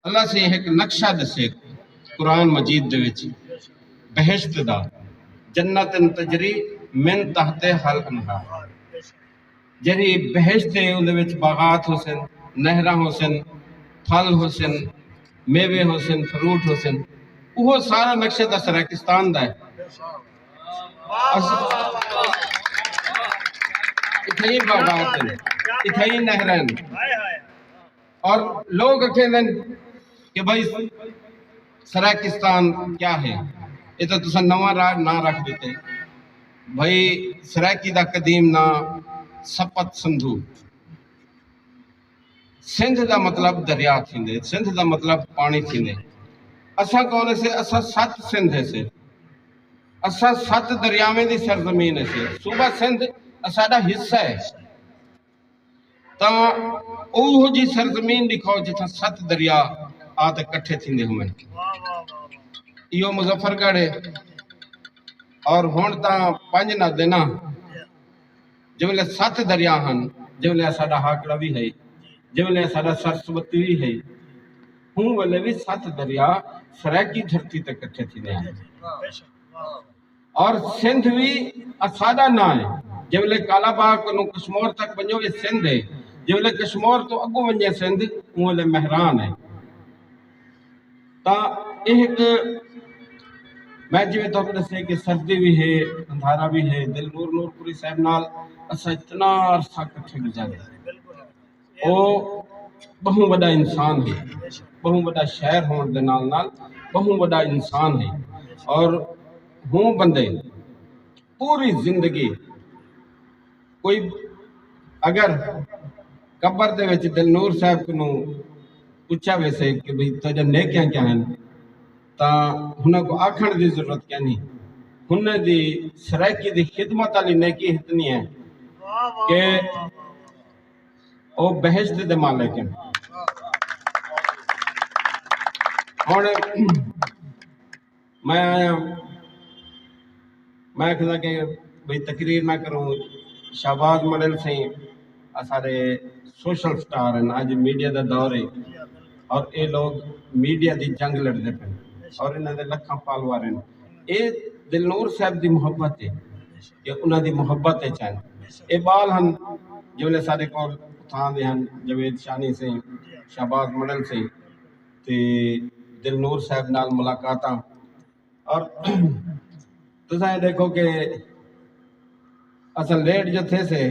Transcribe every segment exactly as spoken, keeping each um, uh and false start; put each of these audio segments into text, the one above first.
اللہ سئیں ہک نقشہ ݙسے قرآن مجید دے وچ بہشت دا، جنت تجری من تحت ہل انہار، جیڑھی بہشت ہے، اون دے وچ باغات ہوسن، نہراں ہوسن، پھل ہوسن، میوے ہوسن، فروٹ ہوسن، اوہو سارا نقشہ تاں سرائیکستان دا ہے۔ اس-، اتھائیں باغات ہن، اتھائیں نہراں ہن۔ اور لوگ اکھیندن کہ بھائی سرائیکستان کیا ہے؟ اے تاں تساں نواں را-، ناں رکھ ݙتے۔ بھائی سرائیکی دا قدیم ناں سپت سندھو۔ سندھ دا مطلب دریا تھیندے، سندھ دا مطلب پاݨی تھیندے۔ اساں کون سے؟ اساں ست سندھ سے۔ اساں ست دریاویں دی سرزمین سے۔ صوبہ سندھ اساݙا حصہ ہے۔ تاں اوہو جی سرزمین ݙکھاؤ جتھاں ست دریا آ تے کٹھے تھیندے ہوون۔ ایہو مظفر گڑھ ہے۔ اور ہݨ تاں پنج نہ دینا، جیویں ست دریا ہن، جیویں ساݙا ہاکڑا وی ہے، جیویں ساݙا سرسوتی وی ہے، ہوں ویلے وی ست دریا سرائیکی دھرتی تے کٹھے تھیندے ہن۔ اور سندھ وی اساݙا ناں ہے۔ جیویں کالا باغ کنوں کشمور تک ونڄو، اے سندھ ہے۔ جیویں کشمور توں اڳوں ونڄے سندھ، اوں ویلے مہران ہے۔ تاں اے ہک، میں جیویں تہاکوں ݙسے کہ سردی وی ہے، اندھارا وی ہے۔ دلنور نورپوری صاحب نال اساں اتنا عرصہ کٹھے گزارے۔ او ٻہوں وݙا انسان ہے، ٻہوں وݙا شاعر ہووݨ دے نال نال ٻہوں وݙا انسان ہے۔ اور ہوں بندے پوری زندگی، کوئی اگر قبر دے وچ دلنور صاحب کنوں پچھا ویسے کہ بھئی تہاݙیاں نیکیاں کیا ہن، تاں ہنہاں کوں آکھݨ دی ضرورت کینی۔ ہنہاں دی سرائیکی دی خدمت والی نیکی اتنی ہے کہ او بہشت دے مالک ہن۔ ہݨ میں آیا، میں آکھدا کہ بھئی تقریر نہ کروں، شہباز مڈل سئیں اساݙے سوشل سٹار ہن، اڄ میڈیا دا دور ہے اور اے لوگ میڈیا دی جنگ لڑدے پن اور انہاں دے لکھاں فالوور ہن۔ اے دلنور صاحب دی محبت ہے کہ انہاں دی محبت اچ ہن۔ اے ٻال ہن جیویں ساݙے کول اتھاں دے ہن، جاوید شانی سئیں، شہباز مڈل سئیں تے دلنور صاحب نال ملاقاتاں۔ اور تساں اے ݙیکھو کہ اساں لیٹ جو تھے سے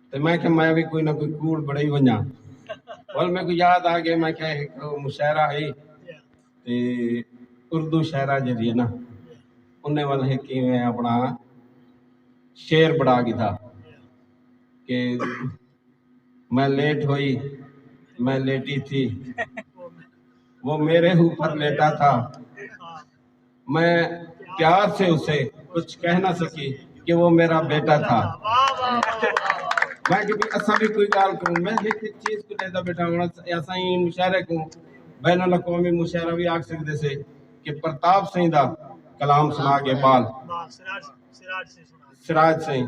تے میں کہ میں وی کوئی نہ کوئی کوڑ بڑائی ونڄاں۔ ول میکوں یاد آ ڳئے، میں کہ ہک مشاعرہ ہئی تے اردو شاعرہ جیڑھی ہے نا، انہیں ول ہک ایویں اپݨا شعر بݨا گھدا کہ میں لیٹ ہوئی، میں لیٹی تھی، وہ میرے اوپر لیٹا تھا، میں پیار سے اسے کچھ کہہ نہ سکی کہ وہ میرا بیٹا تھا۔ میں کہ بھی اساں بھی کوئی ڳالھ کروں، میں ہک ہک چیز کوں ݙیہدا ٻیٹھا ہاں۔ اساں ہی مشاعرے کوں بین الاقوامی مشاعرہ بھی آکھ سڳدے سے کہ پرتاپ سئیں دا کلام سݨا ڳئے ٻال۔ سراج سئیں۔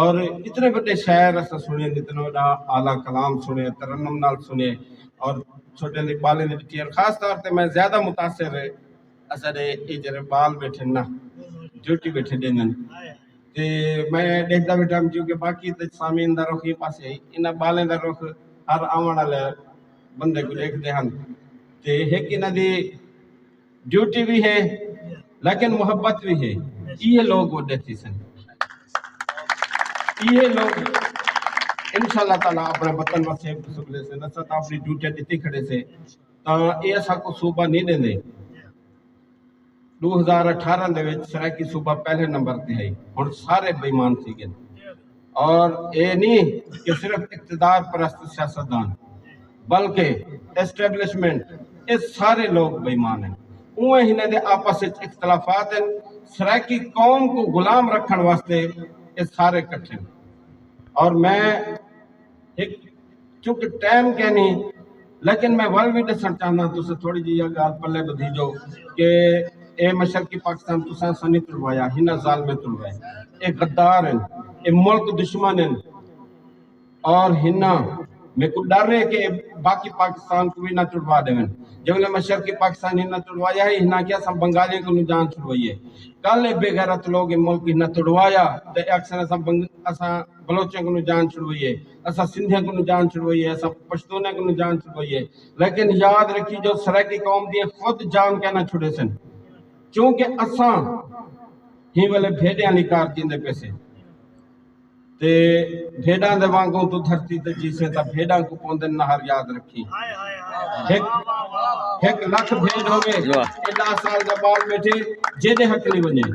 اور اتنے وݙے شاعر اساں سݨے، اتنا وݙا اعلیٰ کلام سݨے، ترنم نال سݨے، اور چھوٹے علی ٻالیں دی ݙٹھی۔ اور خاص طور تے میں زیادہ متاثر ہے اساݙے اے جیڑھے ٻال ٻیٹھن نا، ڈیوٹی ٻیٹھے ݙیندن۔ تے میں ݙیکھدا ٻیٹھا ہم، کیونکہ باقی تے سامعین دا رخ ایں پاسے ہے، انہاں ٻالیں دا رخ ہر آوݨ والے بندے کوں ݙیکھدے ہن۔ تے ہک انہاں دی ڈیوٹی بھی ہے، لیکن محبت بھی ہے۔ ایہے لوگ وݙے تھیسن۔ ایہے لوگ انشاءاللہ تعالیٰ اپݨے وطن واسطے سکلے سے، اساں تاں اپݨی ڈیوٹی ݙتی کھڑے سے، تاں اے اساں کوں صوبہ نہیں ݙیندے۔ ݙو ہزار اٹھارہ دے وچ سرائیکی صوبہ پہلے نمبر تے ہئی، ہݨ سارے بے ایمان تھی ڳئے۔ اور اے نہیں کہ صرف اقتدار پرست سیاستدان، بلکہ اسٹیبلشمنٹ، اے سارے لوگ بے ایمان ہیں۔ اوویں ہنیں دے آپس وچ اختلافات ہیں، سرائیکی قوم کوں غلام رکھݨ واسطے اے سارے کٹھے ہیں۔ اور میں ہک، چونکہ ٹائم کینی، لیکن میں ول بھی ݙسݨ چاہنداں، تساں تھوڑی جئی اے ڳالھ پلے ٻدھی جو کہ اے مشرقی پاکستان تساں اساں نہیں تڑوایا، ہناں ظالمیں تڑوائے۔ اے غدار ہن، اے ملک دشمن ہن، اور ہناں میکوں ڈر ہے کہ باقی پاکستان کوں وی نہ تڑوا ݙیون۔ جیویں مشرقی پاکستان ہن نہ تڑوایا ہے، ہن آکھیا اساں بنگالیاں کنوں جان چھڑوائی ہے۔ کل اے بے غیرت لوگ اے ملک ہن نہ تڑوایا تے اکثر اساں بنگ-، اساں بلوچاں کنوں جان چھڑوائی ہے، اساں سندھیاں کنوں جان چھڑوائی ہے، اساں پشتوناں کنوں جان چھڑوائی ہے۔ لیکن یاد رکھی جو سرائیکی قوم دی خود جان کینا چھڑیسن، کیونکہ اساں ہی ویلے بھیݙیاں آلی کار کیندے پیسے۔ تے بھیݙاں دے وانگوں توں دھرتی تے جیسیں تاں بھیݙاں کوں پوندن نہر یاد رکھیں۔ ہک، ہک لکھ بھیݙ ہووے، واہ۔ تے ݙاہ سال دا ٻال ٻیٹھے، جیݙے ہکلی ونڄے۔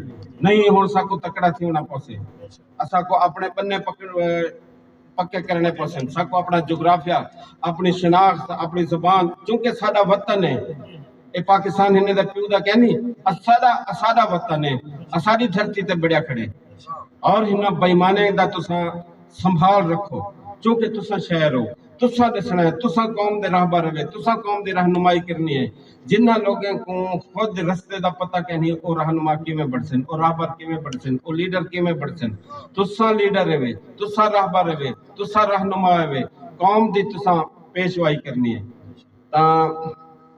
نہیں، ہݨ ساکوں تکڑا تھیوݨا پوسے۔ اساکوں اپݨے ٻنے پکڑ-، پکے کرݨے پوسن۔ ساکوں اپݨا جغرافیہ، اپݨی شناخت، اپݨی زبان، چونکہ ساݙا وطن ہے، اے پاکستان ہن دا پیو دا کینی، اساݙا، اساݙا وطن ہے، اساݙی دھرتی تے بڑیا کھڑے۔ اور ہناں بے ایمانیں دا تساں سنبھال رکھو، چونکہ تساں شہر ہو، تساں ݙسݨا ہے، تساں قوم دے راہبر ہوے، تساں قوم دی رہنمائی کرنی ہے۔ جنہاں لوگیں کوں خود رستے دا پتہ کینی، او رہنما کیویں بݨسن، او راہبر کیویں بݨسن، او لیڈر کیویں بݨسن؟ تساں لیڈر ہوے، تساں راہبر ہوے، تساں رہنما ہوے، قوم دی تساں پیشوائی کرنی ہے۔ تاں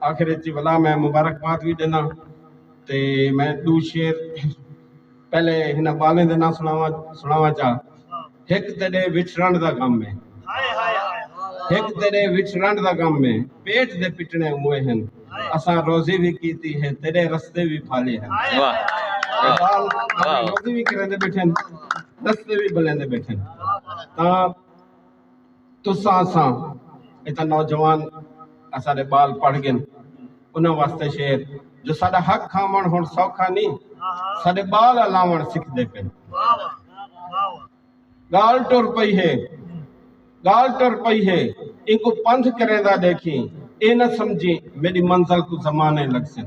آخر اچ ولا میں مبارکباد وی ݙینداں تے میں ݙو شعر پہلے ہناں ٻالیں دے ناں سݨاواں، سݨاواں چا۔ ہک تیݙے وچھڑݨ دا غم ہے، ہک تیݙے وچھڑݨ دا غم ہے، پیٹ دے پٹݨے موئے ہن، اساں روزی وی کیتی ہے، تیݙے رستے وی پھالے ہن۔ واہ۔ ٻال اپݨی واہ۔ روزی وی کریندے ٻیٹھن، رستے وی بلیندے ٻیٹھن۔ تاں تساں اساں، اے تاں نوجوان اساݙے ٻال پڑھ ڳن، انہاں واسطے شعر جو ساݙا حق کھاوݨ ہݨ سوکھا نی، ساݙے ٻال الاوݨ سکھدے پن۔ ڳالھ ٹر پئی ہے، ڳالھ ٹر پئی ہے، اینکوں پندھ کریندا ݙیکھیں، اے نہ سمجھیں میݙی منزل کوں زمانے لڳسن۔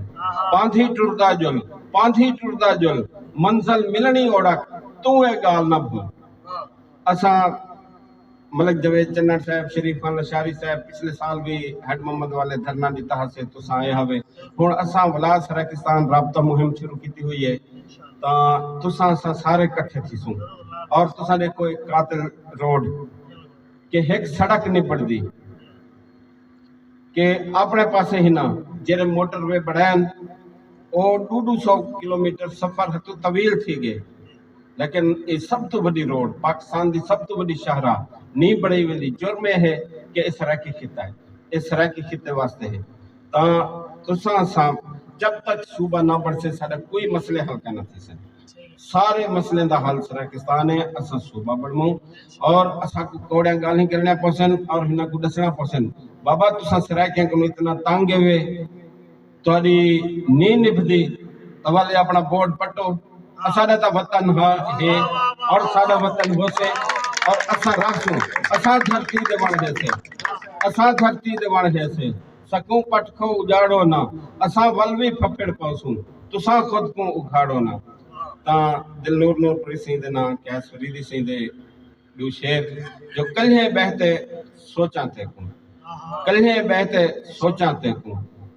پاندھی ٹردا ڄل، پاندھی ٹردا ڄل، منزل ملݨی اوڑک، توں اے ڳالھ نہ بھل۔ اساں ملک جاوید چنڑ صاحب، شریف خان لشاری صاحب پچھلے سال وی ہیڈ محمد والے دھرنا ݙتا ہاسے، تساں آئے ہاوے۔ ہݨ اساں ولا سرائیکستان رابطہ مہم شروع کیتی ہوئی ہے، تاں تساں اساں سارے کٹھے تھیسوں اور تساں ݙیکھو ہک قاتل روڈ کہ ہک سڑک نبڑدی کہ اپݨے پاسے ہناں جیڑھے موٹر وے بݨائن، او ݙو ݙو سو کلومیٹر سفر ہتھوں طویل تھی ڳئے، لیکن اے سب توں وݙی روڈ، پاکستان دی سب توں وݙی شاہراہ نی بݨائی ویندی۔ جرم اے ہے کہ اے سرائیکی خطہ ہے، اے سرائیکی خطے واسطے ہے۔ تاں تساں اساں جب تک صوبہ نہ بݨسے، ساݙا کوئی مسئلے حل کائنا تھیسن۔ سارے مسئلیں دا حل سرائیکستان ہے، اساں صوبہ بݨوں اور اساکوں کوڑیاں ڳالھیں کرݨیاں پوسن اور ہناں کوں ݙسݨا پوسن۔ بابا، تساں سرائیکیاں کنوں اتنا تنگ ہوے، تہاݙی نی نبھدی، تاں ولے اپݨا بورڈ پٹو۔ اساݙا تاں وطن ہا، ہے اور ساݙا وطن ہوسے اور اساں رہسوں۔ اساں دھرتی دے وݨ ہیسے، اساں دھرتی دے وݨ ہیسے۔ سکوں پٹ کھو اڄاڑو نہ، اساں ول وی پھپھڑ پوسوں، تساں خود کوں اگھاڑو نہ۔ تاں دلنور نورپوری سئیں دے نال قیس فریدی سئیں دے ݙو شعر جو کلھے ٻہہ تے سوچاں تیکوں، کلھے ٻہہ تے سوچاں تیکوں،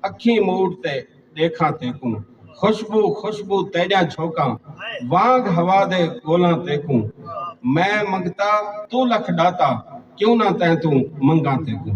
اکھیں موڑ تے ݙیکھاں تیکوں، خوشبو خوشبو تیݙیاں جھوکاں وانگ ہوا دے ڳولاں تیکوں، میں منگتا توں لکھ ݙاتا، کیوں نہ تیں توں منگاں تیکوں۔